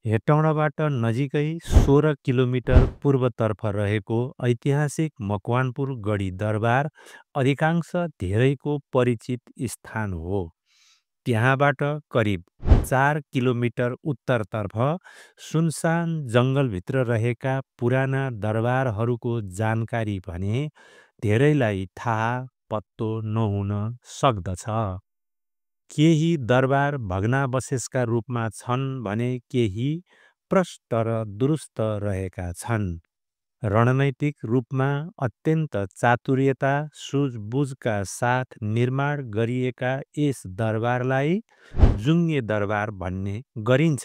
हेटौँडाबाट नजिकै 16 किलोमिटर पूर्वतर्फ रहेको ऐतिहासिक मकवानपुर गढी दरबार अधिकांश धेरैको परिचित स्थान हो। त्यहाँबाट करिब 4 किलोमिटर उत्तरतर्फ सुनसान जङ्गलभित्र रहेका पुराना दरबारहरूको जानकारी भने धेरैलाई थाहा पत्तो नहुन सक्दछ। केही दरबार भग्नावशेषका रूपमा छन् भने केही प्रष्ट र दुरुस्त रहेका छन्। रणनैतिक रूपमा अत्यन्त चातुर्यता सुझबुझका साथ निर्माण गरिएका यस दरबारलाई जुङ्गे दरबार भन्ने गरिन्छ।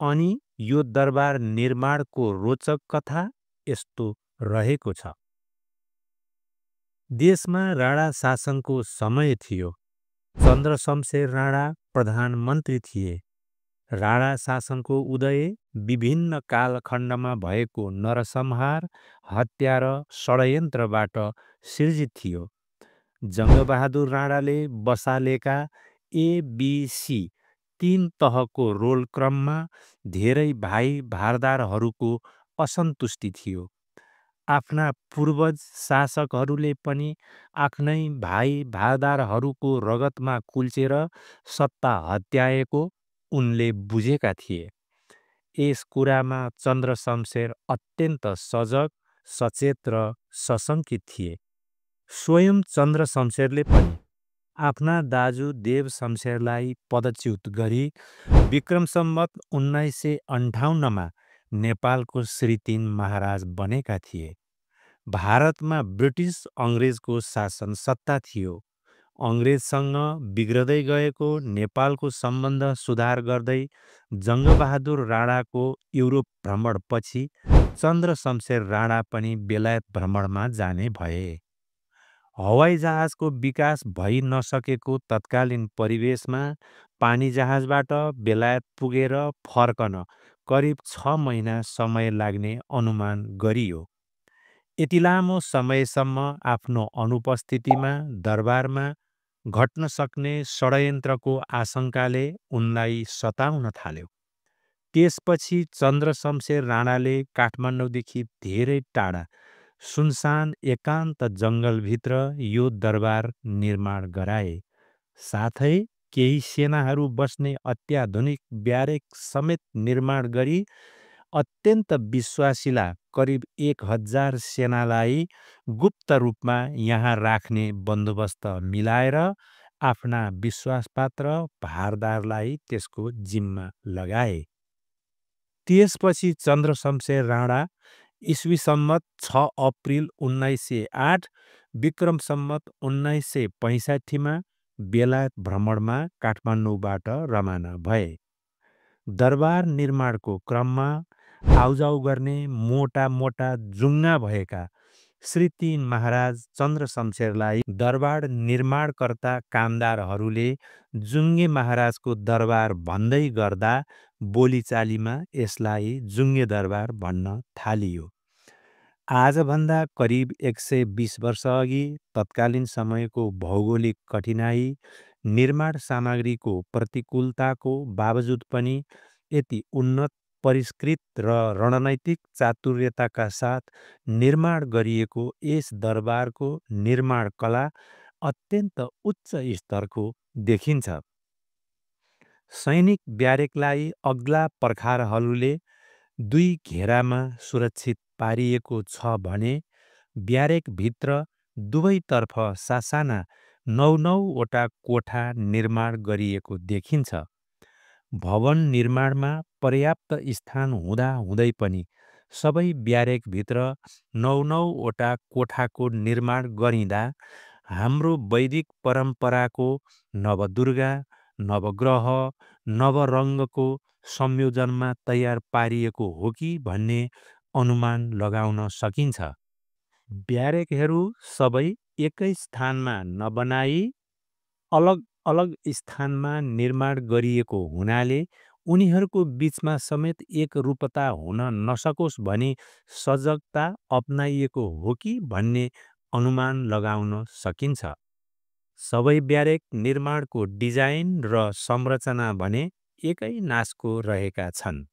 अनि यो दरबार निर्माणको रोचक कथा यस्तो रहेको छ। देशमा राणा शासनको समय थियो। चन्द्रशमशेर राणा प्रधानमन्त्री थिए। राणा शासनको उदय विभिन्न कालखण्डमा भएको नरसंहार, हत्या र षड्यन्त्रबाट सिर्जित थियो। जङ्गबहादुर राणाले बसालेका एबीसी 3 तहको रोलक्रममा धेरै भाइ भारदारहरूको असन्तुष्टि थियो। आफ्ना पूर्वज शासकहरूले पनि आफ्नै भाइ भारदारहरूको रगतमा कुल्चेर सत्ता हत्याएको उनले बुझेका थिए। यस कुरामा चन्द्रशमशेर अत्यन्त सजग, सचेत र सशङ्कित थिए। स्वयं चन्द्रशमशेरले पनि आफ्ना दाजु देव शमशेरलाई पदच्युत गरी विक्रम सम्वत 1958मा नेपालको श्री 3 महाराज बनेका थिए। भारतमा ब्रिटिस अङ्ग्रेजको शासन सत्ता थियो। अङ्ग्रेजसँग बिग्रदै गएको नेपालको सम्बन्ध सुधार गर्दै जङ्गबहादुर राणाको युरोप भ्रमणपछि चन्द्रशमशेर राणा पनि बेलायत भ्रमणमा जाने भए। हवाईजहाजको विकास भइ नसकेको तत्कालीन परिवेशमा पानीजहाजबाट बेलायत पुगेर फर्कन करिब 6 महिना समय लाग्ने अनुमान गरियो। यति लामो समयसम्म आफ्नो अनुपस्थितिमा दरबारमा घट्न सक्ने षड्यन्त्रको आशंकाले उनलाई सताउन थाल्यो। त्यसपछि चन्द्रशमशेर राणाले काठमाडौँदेखि धेरै टाढा सुनसान एकान्त जङ्गलभित्र यो दरबार निर्माण गराए। साथै केही सेनाहरू बस्ने अत्याधुनिक ब्यारेक समेत निर्माण गरी अत्यन्त विश्वासिला करिब 1000 सेनालाई गुप्त रूपमा यहाँ राख्ने बन्दोबस्त मिलाएर आफ्ना विश्वासपात्र भारदारलाई त्यसको जिम्मा लगाए। त्यसपछि चन्द्रशमशेर राणा ईस्वी सम्वत 6 अप्रिल 1908 विक्रम सम्वत 1965मा बेलायत भ्रमणमा काठमाडौँबाट रवाना भए। दरबार निर्माणको क्रममा आउजाउ गर्ने मोटा मोटा जुङ्गा भएका श्री 3 महाराज चन्द्रशमशेरलाई दरबार निर्माणकर्ता कामदारहरूले जुङ्गे महाराजको दरबार भन्दै गर्दा बोलीचालीमा यसलाई जुङ्गे दरबार भन्न थालियो। आजभन्दा करिब 120 वर्ष अघि तत्कालीन समयको भौगोलिक कठिनाई, निर्माण सामग्रीको प्रतिकूलताको बावजुद पनि यति उन्नत, परिष्कृत र रणनैतिक चातुर्यताका साथ निर्माण गरिएको यस दरबारको निर्माण कला अत्यन्त उच्च स्तरको देखिन्छ। सैनिक ब्यारेकलाई अग्ला पर्खालहरूले 2 घेरामा सुरक्षित पारिएको छ भने ब्यारेकभित्र दुवैतर्फ सासाना 9 वटा कोठा निर्माण गरिएको देखिन्छ। भवन निर्माणमा पर्याप्त स्थान हुँदाहुँदै पनि सबै ब्यारेकभित्र 9 वटा कोठाको निर्माण गरिँदा हाम्रो वैदिक परम्पराको नवदुर्गा, नवग्रह, नवरङ्गको संयोजनमा तयार पारिएको हो कि भन्ने अनुमान लगाउन सकिन्छ। ब्यारेकहरू सबै एकै स्थानमा नबनाई अलग अलग स्थानमा निर्माण गरिएको हुनाले उनीहरूको बीचमा समेत एकरूपता हुन नसकोस् भनी सजगता अपनाइएको हो कि भन्ने अनुमान लगाउन सकिन्छ। सबै ब्यारेक निर्माणको डिजाइन र संरचना भने एकै नासको रहेका छन्।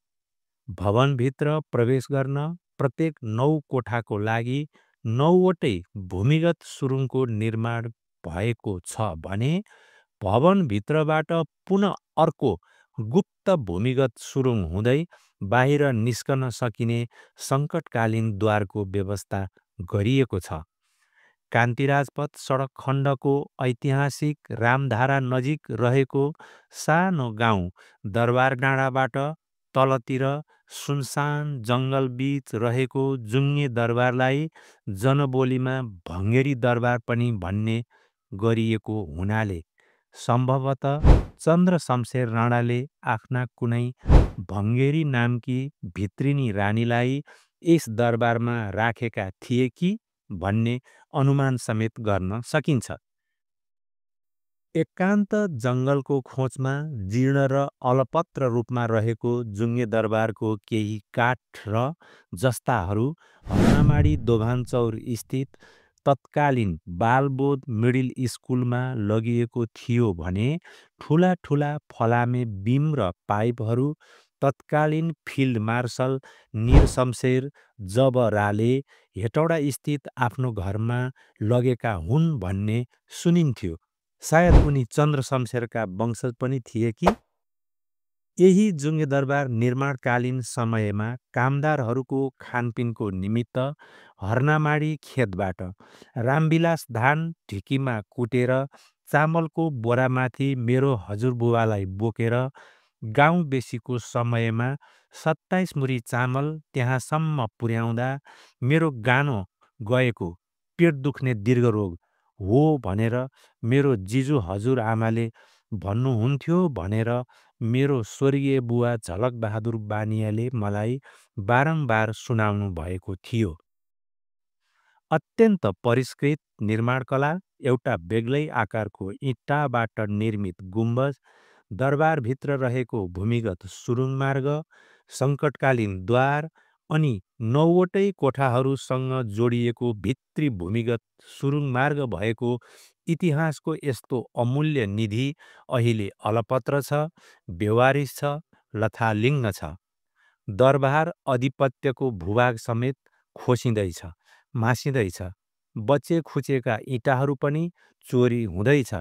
भवनभित्र प्रवेश गर्न प्रत्येक 9 कोठाको लागि 9वटै भूमिगत सुरुङको निर्माण भएको छ भने भवनभित्रबाट पुनः अर्को गुप्त भूमिगत सुरुङ हुँदै बाहिर निस्कन सकिने सङ्कटकालीन द्वारको व्यवस्था गरिएको छ। कान्तिराजपथ सडक खण्डको ऐतिहासिक रामधारा नजिक रहेको सानो गाउँ दरबार डाँडाबाट तलतिर सुनसान जङ्गलबीच रहेको जुङ्गे दरबारलाई जनबोलीमा भङ्गेरी दरबार पनि भन्ने गरिएको हुनाले सम्भवतः चन्द्र शमशेर राणाले आफ्ना कुनै भङ्गेरी नामकी भित्रिनी रानीलाई यस दरबारमा राखेका थिए कि भन्ने अनुमान समेत गर्न सकिन्छ। एकान्त जङ्गलको खोजमा जीर्ण र अलपत्र रूपमा रहेको जुङ्गे दरबारको केही काठ र जस्ताहरू हर्नामाडी दोभानचौर स्थित तत्कालीन बालबोध मिडिल स्कुलमा लगिएको थियो भने ठुला ठुला फलामे बिम र पाइपहरू तत्कालीन फिल्ड मार्शल निरशमशेर जबराले हेटौडा स्थित आफ्नो घरमा लगेका हुन् भन्ने सुनिन्थ्यो। सायद उनी चन्द्र शमशेरका वंशज पनि थिए कि? यही जुङ्गे दरबार निर्माणकालीन समयमा कामदारहरूको खानपिनको निमित्त हर्नामाडी खेतबाट रामविलास धान ढिकीमा कुटेर चामलको बोरामाथि मेरो हजुरबुवालाई बोकेर गाउँ बेसीको समयमा 27 मुरी चामल त्यहाँसम्म पुर्याउँदा मेरो गानो गएको पेट दुख्ने दीर्घरोग हो भनेर मेरो जिजु हजुरआमाले भन्नुहुन्थ्यो भनेर मेरो स्वर्गीय बुवा झलकबहादुर बानियाले मलाई बारम्बार सुनाउनु भएको थियो। अत्यन्त परिष्कृत निर्माणकला, एउटा बेग्लै आकारको इँटाबाट निर्मित गुम्बज, दरबारभित्र रहेको भूमिगत सुरुङ मार्ग, सङ्कटकालीन द्वार अनि 9वटै कोठाहरूसँग जोडिएको भित्री भूमिगत सुरुङ मार्ग भएको इतिहासको यस्तो अमूल्य निधि अहिले अलपत्र छ, बेवारिस छ, लथालिङ्ग छ। दरबार अधिपत्यको भूभाग समेत खोसिँदैछ, मासिँदैछ। बचे खुचेका इँटाहरू पनि चोरी हुँदैछ।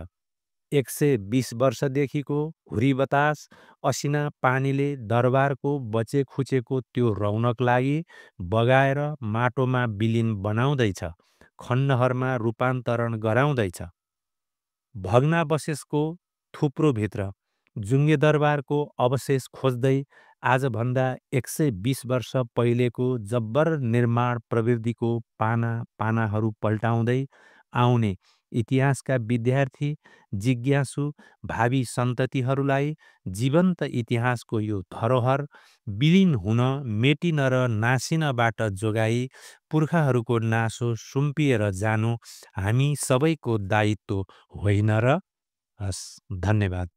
120 वर्षदेखिको हुरी बतास, असिना पानीले दरबारको बचे खुचेको त्यो रौनकलाई बगाएर माटोमा विलिन बनाउँदैछ, खण्डहरमा रूपान्तरण गराउँदैछ। भग्नावशेषको थुप्रोभित्र जुङ्गे दरबारको अवशेष खोज्दै आजभन्दा 120 वर्ष पहिलेको जब्बर निर्माण प्रवृत्तिको पाना पानाहरू पल्टाउँदै आउने इतिहासका विद्यार्थी, जिज्ञासु, भावी सन्ततिहरूलाई जीवन्त इतिहासको यो धरोहर विलिन हुन, मेटिन र नासिनबाट जोगाई पुर्खाहरूको नासो सुम्पिएर जानु हामी सबैको दायित्व होइन र? हस्, धन्यवाद।